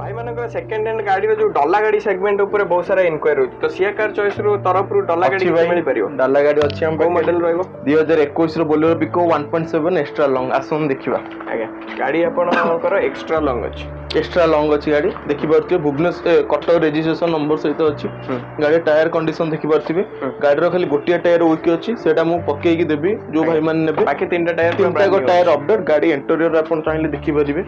ଭାଇମାନଙ୍କର second hand ଗାଡ଼ିର ଯୋଉ ଡଲା ଗାଡ଼ି ସେଗମେଣ୍ଟ ଉପରେ ବହୁତ ସାରା ଇନକ୍ୱାରି ରହୁଛି, ତ ସିଆ କାର ଚଏସ୍ ରୁ ତରଫରୁ ଡଲା ଗାଡ଼ି ଅଛି କିଛି ଭାଇ। ମିଳିପାରିବ? ଡାଲା ଗାଡି ଅଛି ଆମ କୋଉ ପାଖରେ। ମଡେଲ ରହିବ? 2021ର ବୋଲେରୋ ପିକଅପ୍, 1.7 ଏକ୍ସଟ୍ରା ଲଙ୍ଗ। ଆସନ୍ତୁ ଦେଖିବା। ଆଜ୍ଞା, ଗାଡ଼ି ଆପଣଙ୍କର ଏକ୍ସଟ୍ରା ଲଙ୍ଗ ଅଛି। ଏକ୍ସଟ୍ରା ଲଙ୍ଗ ଅଛି ଗାଡି। ଦେଖିପାରୁଥିବେ, ଭୁବନେଶ୍ୱର କଟକ ରେଜିଷ୍ଟ୍ରେସନ ନମ୍ବର ସହିତ ଅଛି। ଗାଡି ଟାୟାର କଣ୍ଡିସନ ଦେଖିପାରୁଥିବେ। ଗାଡିର ଖାଲି ଗୋଟିଏ ଟାୟାର ୱିକ୍ ଅଛି, ସେଇଟା ମୁଁ ପକେଇକି ଦେବି ଯୋଉ ଭାଇମାନେ ନେବେ। ବାକି ତିନିଟା ଟାୟାର ତିନିଟା ଟାୟାର ଅପଡେଟ୍। ଗାଡି ଇଣ୍ଟେରିୟର ଆପଣ ଚାହିଁଲେ ଦେଖିପାରିବେ।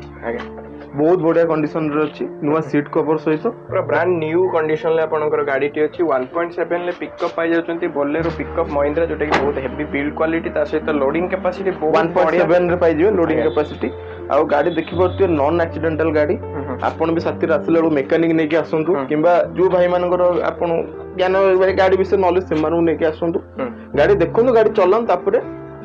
ବହୁତ ବଢିଆ କଣ୍ଡିସନରେ ଅଛି, ନୂଆ ସିଟ୍ କଭର ସହିତ। ପୁରା ବ୍ରାଣ୍ଡ ନ୍ୟୁ କଣ୍ଡିସନରେ ଆପଣଙ୍କର ଗାଡ଼ିଟି ଅଛି। 1.7ରେ ପିକଅପ୍ ପାଇଯାଉଛନ୍ତି, ବୋଲେରୋ ପିକଅପ୍ ମହିନ୍ଦ୍ରା, ଯୋଉଟାକି ବହୁତ ହେଭି ବିଲ୍ଡ କ୍ୱାଲିଟି, ତା ସହିତ ଲୋଡିଂ କାପାସିଟି ବହୁତ 1.7 ବଢିଆ। ରେ ପାଇଯିବେ ଲୋଡିଂ କାପାସିଟି। ଆଉ ଗାଡି ଦେଖିପାରୁଥିବେ, ନନ୍ ଆକ୍ସିଡେଣ୍ଟାଲ ଗାଡି। ଆପଣ ବି ସାଥିରେ ଆସିଲା ବେଳକୁ ମେକାନିକ ନେଇକି ଆସନ୍ତୁ କିମ୍ବା ଯୋଉ ଭାଇମାନଙ୍କର ଆପଣ ଜ୍ଞାନ ଗାଡି ବିଷୟରେ ନଲେଜ, ସେମାନଙ୍କୁ ନେଇକି ଆସନ୍ତୁ। ଗାଡି ଦେଖନ୍ତୁ, ଗାଡି ଚଲାନ୍ତୁ, ତାପରେ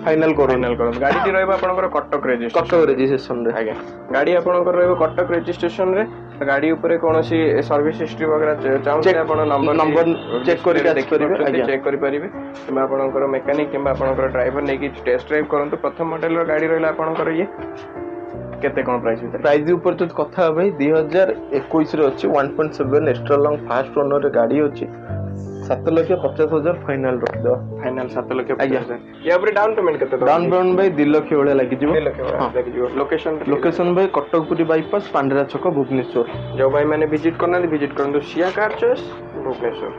ଫାଇନାଲ କରନ୍ତୁ। ଫାଇନାଲ କରନ୍ତୁ। ଗାଡ଼ିଟି ରହିବ ଆପଣଙ୍କର କଟକ ରେଜିଷ୍ଟ୍ରେସନ। କଟକ ରେଜିଷ୍ଟ୍ରେସନରେ। ଆଜ୍ଞା, ଗାଡ଼ି ଆପଣଙ୍କର ରହିବ କଟକ ରେଜିଷ୍ଟ୍ରେସନରେ। ଗାଡ଼ି ଉପରେ କୌଣସି ସର୍ଭିସ ହିଷ୍ଟ୍ରି ବଗେରା ଚାହୁଁଥିଲେ ଆପଣ ନମ୍ବର number check କରିକି ଆସିପାରିବେ, ଆଜ୍ଞା। ଚେକ୍ କରିପାରିବେ କିମ୍ବା ଆପଣଙ୍କର ମେକାନିକ କିମ୍ବା ଆପଣଙ୍କର ଡ୍ରାଇଭର ନେଇକି ଟେଷ୍ଟ ଡ୍ରାଇଭ୍ କରନ୍ତୁ। ପ୍ରଥମ ମଡେଲର ଗାଡ଼ି ରହିଲା ଆପଣଙ୍କର ଇଏ। କେତେ କ'ଣ ପ୍ରାଇସ୍ ଭିତରେ? ପ୍ରାଇସ୍ ଉପରେ ଯଦି କଥା ହବା ଭାଇ, 2021ରେ ଅଛି, 1.7 ଏକ୍ସଟ୍ରା ଲଙ୍ଗ, ଫାଷ୍ଟ ଓନରରେ ଗାଡି ଅଛି, 7,50,000 ଫାଇନାଲ ରଖିଦେବା। ଫାଇନାଲ 7 ଲକ୍ଷ ଆଜ୍ଞା। 50 ହଜାର। ୟା ଉପରେ ଡାଉନ୍ ପେମେଣ୍ଟ କେତେ? ଡାଉନ୍ ପେମେଣ୍ଟ ଭାଇ 2 ଲକ୍ଷ ଭଳିଆ ଲାଗିଯିବ। 2 ଲକ୍ଷ ଭଳିଆ ହଁ। ଲାଗିଯିବ। ଲୋକେସନ? ଲୋକେସନ ଭାଇ କଟକ ପୁରୀ ବାଇପାସ୍, ପାଣ୍ଡରା ଛକ, ଭୁବନେଶ୍ୱର। ଯୋଉ ଭାଇମାନେ ଭିଜିଟ୍ କରିନାହାନ୍ତି, ଭିଜିଟ୍ କରନ୍ତୁ ସିଆ କାର୍ ଚଏସ୍, ଭୁବନେଶ୍ୱର।